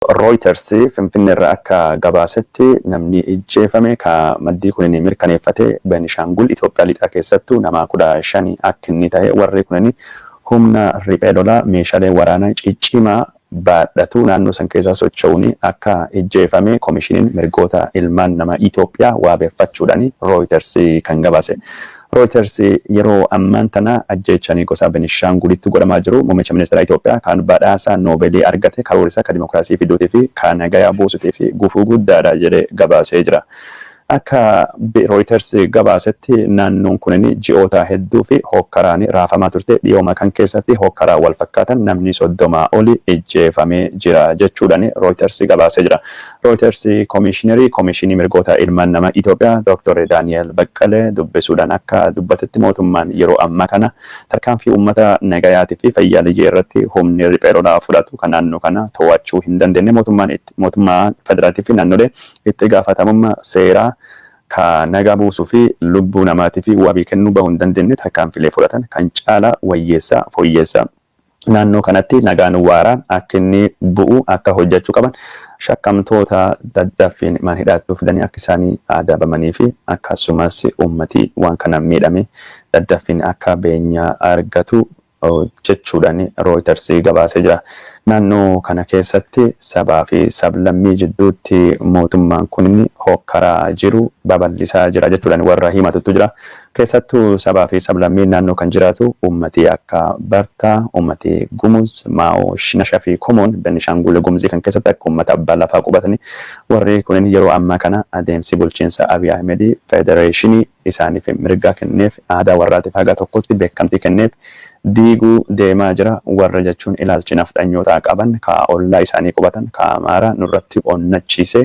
Reuters Finfinnee irraa akka gabaasetti namni ijjeefame ka maddii kunini mirkaneeffate Benishaangul Itoophiyaa lixaa keessattuu nama 15 akka inni tahe warri kunini humna riphee lolaa meeshalee waraanaa ciccimaa baadhatu naannoo san keessaa socho'uun akka ijjeefame Komishiniin mirgoota ilmaan nama Itoophiyaa waabeeffachuudhaan Reuters kan gabaase. Reuters yeroo ammaan tana ajjeechanii gosa Benishaangulitti godhamaa jiru muummicha ministeera Itoophiyaa kan badhaasa Noobeelii argate karoora isaa ka dimokiraasii fiduutii fi ka nagaya buusutii fi gufuu guddaadha jedhee gabaasee jira. Akka Reuters gabaasetti naannoon kunin ji'oota hedduu fi hookkaraan raafamaa turte. Dhiyooma kan keessatti hookkaraa wal fakkaatan namni 30 oli ijjeefamee jira jechuudhaan Reuters gabaasee jira. Reuters Komishinerii Komishinii Mirgoota Ilmaan Nama Itoophiyaa Dr. Daani'el Baqqalee dubbisuudhaan akka dubbatetti mootummaan yeroo ammaa kana tarkaanfii uummata nagayaatii fi fayyaaleyyii irratti humni riphee lolaa fudhatu kan naannoo kana to'achuu hin dandeenye mootummaan mootummaa federaaltii fi naannolee itti gaafatamummaa seeraa ka nagaa buusuu fi lubbuu namaatii fi wabii kennuu bahuu hin dandeenye tarkaanfilee fudhatan kan caalaa wayyeessaa fooyyeessaa naannoo kanatti nagaan waaraa akka inni bu'u akka hojjechuu qaban, shakkamtoota daddaffiin mana hidhaattuu fidanii akka isaanii adabamanii fi akkasumas ummati waan kanaan miidhame daddaffiin akka beenyaa argatu jechuudhaan Reuters gabaasee jira. Naannoo kana keessatti sabaa fi sablammii jidduutti mootummaan kun hookkaraa jiru babal'isaa jira jechuudhaan warra himatutu jira. Keessattuu sabaa fi sablammiin naannoo kan jiraatu ummati akka Bartaa, ummati Gumuz, Maa'oo, Shinasha fi Komoon Benishaangul Gumuzii kan keessatti akka ummata abbaa lafaa qubatanii warri kunin yeroo ammaa kana adeemsi bulchiinsa Abiy Ahmed federeeshinii isaaniif mirga kenneef aadaa warraatiif haga tokkotti beekamtii kenneef diiguu deemaa jira. Warra jechuun ilaalchi nafxanyootaa qaban ka ollaa isaanii qubatan ka Amaaraa nurratti onnachiisee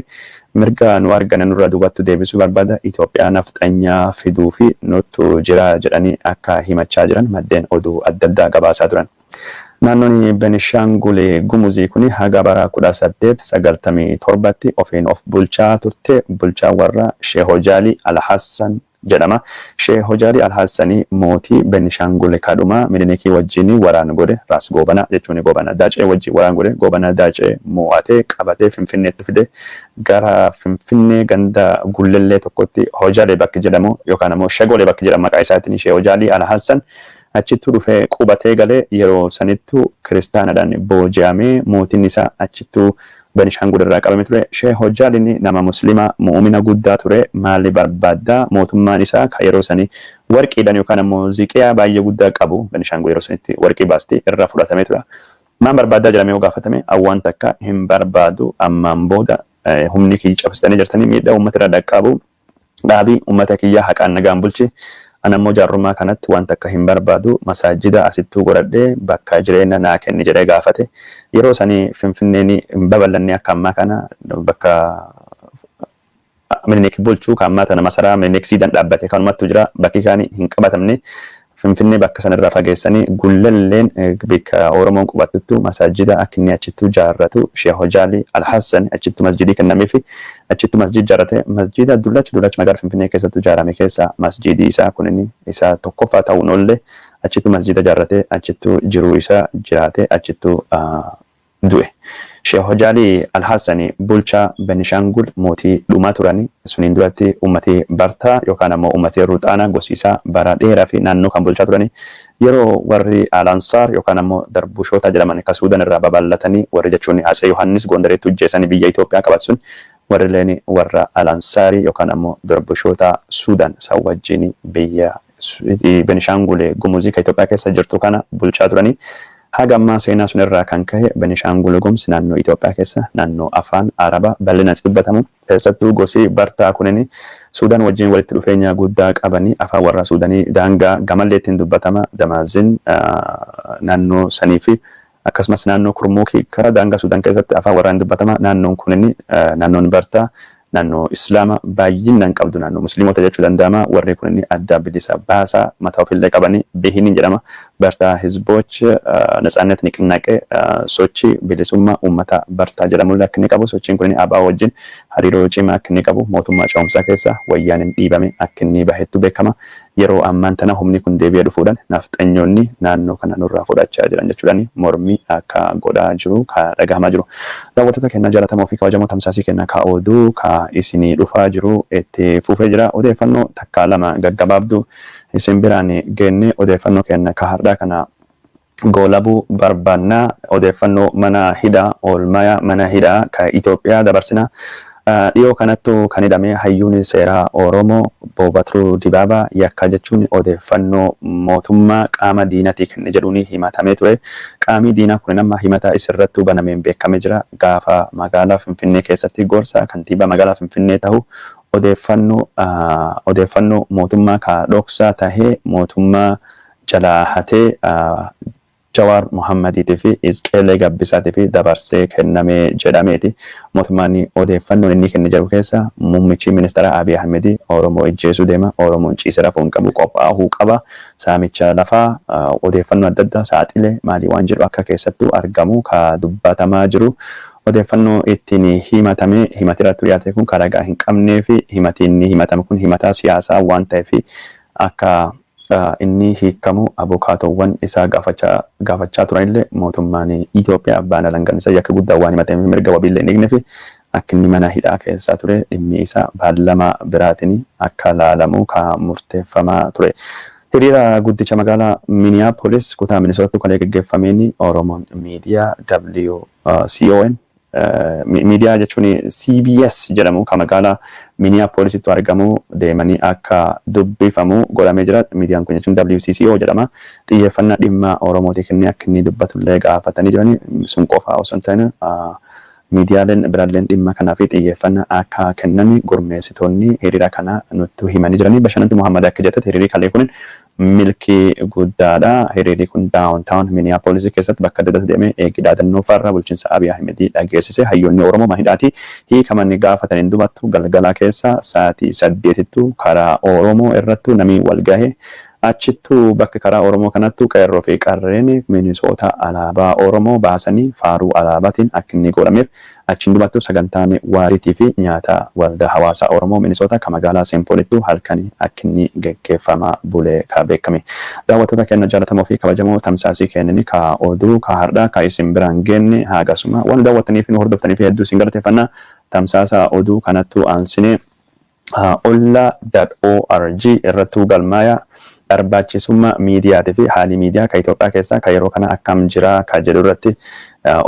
mirga nu argane nurraa duubattu deebisuu barbaada, Itoophiyaa nafxanyaa fiduu fi nuttu jira jedhanii akka himachaa jiran maddeen oduu adda addaa gabaasaa turan. Naannoon Benishaangul Gumuzii kun haga bara 1897tti ofiin of bulchaa turte. Bulchaan warra Sheehojaalii Alhassan jedhama. Sheeh Hojaalii Alhassanii mootii Benishaangul kadhumaa Minilikii wajjin waraan godhe Raas Goobanaa jechuun Goobana Daacee wajjin waraan godhe. Goobana Daacee moo'atee qabatee Finfinneetti fide. Gara Finfinnee ganda Gullellee tokkotti Hojalee bakki jedhamu yookaan ammoo Shagolee bakki jedhamu maqaa isaatiin Sheeh Hojaalii Alhassan achittuu dhufee qubatee galee. Yeroo sanittuu kiristaanadhaan booji'amee mootiin isaa achittuu Benishaangul irraa qabame ture. Sheeh Hojjaaliin nama Muslimaa mu'umina guddaa ture. Maali barbaadda? Mootummaan isaa ka yeroo sanii warqiidhaan yookaan ammoo ziqiyaa baay'ee guddaa qabu, Benishaangul yeroo sanitti warqii baasti, irraa fudhatamee ture. Maan barbaaddaa jedhamee yoo gaafatame, an waan takka hin barbaadu, ammaan booda humni kiyya cabsitanii jirtanii miidhaa uummata irra dhaqqabu dhaabi, ummata kiyya haqaan nagaan bulchi. An ammoo jaarrummaa kanatti waan takka hin barbaadu, masaajida asittuu godhadhee bakka jireenna naa kenni jedhee gaafate. Yeroo sani Finfinneen hin babal'anne akka ammaa kana. Bakka Minilik bulchu ka ammaa tana masaraa Minilik siidan dhaabbate kanumattu jira, bakki kaani hin qabatamne. Finfinnee bakka sanirraa fageessanii Gullalleen bakka Oromoon qubattuttu masaajida akka inni achittuu jaarratu Sheekh Hojaalii Alhassan achittu masjidii kennameefi achittu masjid jaarrate. Masjida dullacha dullacha magaala Finfinnee keessattu jaarame keessaa masjidii isaa kun inni isa tokkoffaa ta'uun ollee achittu masjida jaarrate, achittu jiruu isaa jiraate, achittu du'e. Sheekh Hojaalii Alhassani bulchaa Benishaangul mootii dhumaa turani. Suniin duratti ummati Bartaa yookaan ammoo ummati Ruxaanaa gosi isaa bara dheeraa fi naannoo kan bulchaa turani. Yeroo warri Alansaar yookaan ammoo Darbushoota jedhaman ka Suudan irraa babal'atanii warri jechuun Atsee Yohaannis Gondareetti hujjeessanii biyya Itoophiyaa qabatu sun warrileen warra Alansaarii yookaan ammoo Darbushoota Suudan san wajjin biyya Benishaangul Gumuzii ka Itoophiyaa keessa jirtu kana bulchaa turani. Haga ammaa seenaa sun irraa kan kahe Benishaangul Gumz naannoo Itoophiyaa keessa naannoo afaan Arabaa bal'inaan itti dubbatamu. Keessattuu gosi Bartaa kunini Suudaan wajjin walitti dhufeenya guddaa qabani. Afaan warra Suudanii daangaa gamallee ittiin dubbatama. Damaazin naannoo sanii fi akkasumas naannoo Kurmuukii karaa daangaa Suudaan keessatti afaan warraa ni dubbatama. Naannoon kunini naannoon Bartaa naannoo Islaama baay'inaan qabdu, naannoo Musliimota jechuu danda'ama. Warri kunini adda bilisa baasaa mataa ofiillee qabani Bihiniin jedhama. Bartaa Hizboch Natsaannet Niqinnaaqee, sochii bilisummaa uummata Bartaa jedhamullee akka inni qabu, sochiin kun ABO wajjin hariiroo cimaa akka inni qabu, mootummaa ce'umsaa keessa wayyaaniin dhiibame akka inni bahettu beekama. Yeroo ammaan tana humni kun deebi'ee dhufuudhaan nafxanyoonni naannoo kana nurraa fudhachaa jiran jechuudhaan mormii akka godhaa jiru ka dhagahamaa jiru. Daawwattoota keenya jaalatamoo fi kabajamoo, tamsaasii keenya ka oduu ka isinii dhufaa jiru itti fufee jira. Odeeffannoo takka lama gaggabaabduu isin biraan geenne odeeffannoo keenya ka har'aa kana goolabuu barbaannaa. Odeeffannoo mana hidhaa, oolmaya mana hidhaa ka Itoophiyaa dabarsina. Dhiyoo kanattu kan hidhame hayyuun seeraa Oromoo Boobatruu Dibaabaa yakka jechuun odeeffannoo mootummaa qaama diinatii kenne jedhuun himatamee ture. Qaamii diinaa kun amma himata isirrattuu banameen beekamee jira. Gaafa magaalaa Finfinnee keessatti gorsa kantiibaa magaalaa Finfinnee ta'u odeeffannoo mootummaa ka dhoksaa tahee mootummaa jalaa hatee Jawaar Muhammadiitii fi Isqeelee Gabbisaatii fi dabarsee kennamee jedhameeti. Mootummaan odeeffannoon inni kenne jedhu keessa muummichi ministeera Abiy Ahmed Oromoo ijjeesuu deema, Oromoon ciisee rafuu hin qabu, qophaa'uu qaba, saamicha lafaa, odeeffannoo adda addaa saaxile maalii waan jedhu akka keessattuu argamu ka dubbatamaa jiru. Odeeffannoo ittiin himatame himati irratti dhiyaate kun kan ragaa hin qabnee fi himati inni himatame kun himataa siyaasaa waan ta'eef akka inni hiikamu abukaatowwan isaa gaafachaa turanillee, mootummaan Itoophiyaa abbaan alangaan isaa yakka guddaa waan himateef mirga wabiillee hin eegneef akka inni mana hidhaa keessa ture dhimmi isaa baallama biraatiin akka laalamu ka murteeffamaa ture. Hiriira guddicha magaalaa Minneapolis kutaa Minnesota kalee gaggeeffameen Oromoon miidiyaa WCON, miidiyaa jechuun CBS jedhamu kan magaalaa Minneapolisitti argamu deemanii akka dubbifamu godhamee jira. Miidiyaan kun jechuun WCCO jedhama. Xiyyeeffannaa dhimma Oromootii kennee akka inni dubbatullee gaafatanii jirani. Sun qofaa osoo hin ta'in miidiyaaleen biraalleen dhimma kanaa fi xiyyeeffannaa akka kennan gurmeessitoonni hiriira kana nutti himanii jiranii. Bashannantu Muhammad akka jettetti hiriirri kalee kun milkii guddaadha. Hiriirri kun downtown Minneapolis keessatti bakka adda addaatti deemee eegi dhaadannoo farra bulchiinsa Abiy Ahmed dhageessise. Hayyoonni Oromoo mana hidhaatii hiikaman gaafataniin dubattu galgala keessa sa'aatii 8ttu karaa Oromoo irrattu namni wal gahe. Achittuu bakka karaa Oromoo kanattu qeerroo fi qarreen Minisoota alaabaa Oromoo baasanii faaruu alaabaatiin akka inni godhameef, achiin dubattu sagantaan waariitii fi nyaata waldaa hawaasaa Oromoo Minisoota ka magaalaa Seempoolittu halkan akka inni geggeeffamaa bulee ka beekame. Daawwattoota keenya jaallatamoo fi kabajamoo, tamsaasii keenyani ka oduu ka har'aa ka isin biraan geenne hagasuma. Waan daawwattanii fi nu hordoftanii fi hedduu isin galateeffannaa. Tamsaasa oduu kanattu aansinee olla.org irrattuu galmaaya. Barbaachisummaa miidiyaatii fi haalii miidiyaa ka Itoophiyaa keessaa ka yeroo kana akkam jira ka jedhu irratti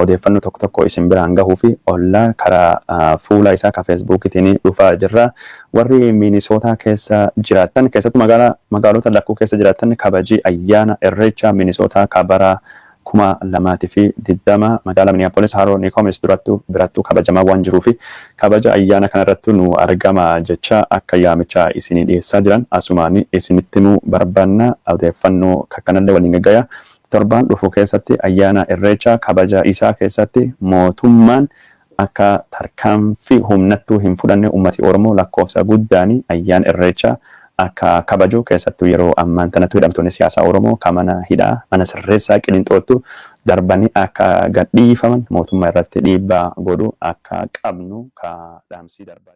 odeeffannoo tokko tokko isin biraan gahuu fi Ollaa karaa fuula isaa ka Feesbuukiitiin dhufaa jirra. Warri Minisootaa keessa jiraattan, keessattuu magaalota lakkuu keessa jiraattan, kabajii ayyaana Irreecha Minisootaa ka bara 2020 magaalaa Minneapolis haroo Nikomis durattu birattu kabajamaa waan jiruufi kabaja ayyaana kanarrattu nu argama jecha akka yaamicha isinii dhiyeessaa jiran asumaan isinitti nu barbaanna. Odeeffannoo kakkanallee waliin gaggaya. Torbaan dhufu keessatti ayyaana Irreecha kabaja isaa keessatti mootummaan akka tarkaanfii humnattuu hin fudhanne, ummati Oromoo lakkoofsa guddaani ayyaana Irreecha akka kabaju, keessattuu yeroo ammaan tanattu hidhamtoonni siyaasaa Oromoo ka mana hidhaa mana sirreessaa Qilinxoottu darbanii akka gadhiifaman mootummaa irratti dhiibbaa godhu akka qabnu ka dhaamsii darbaa.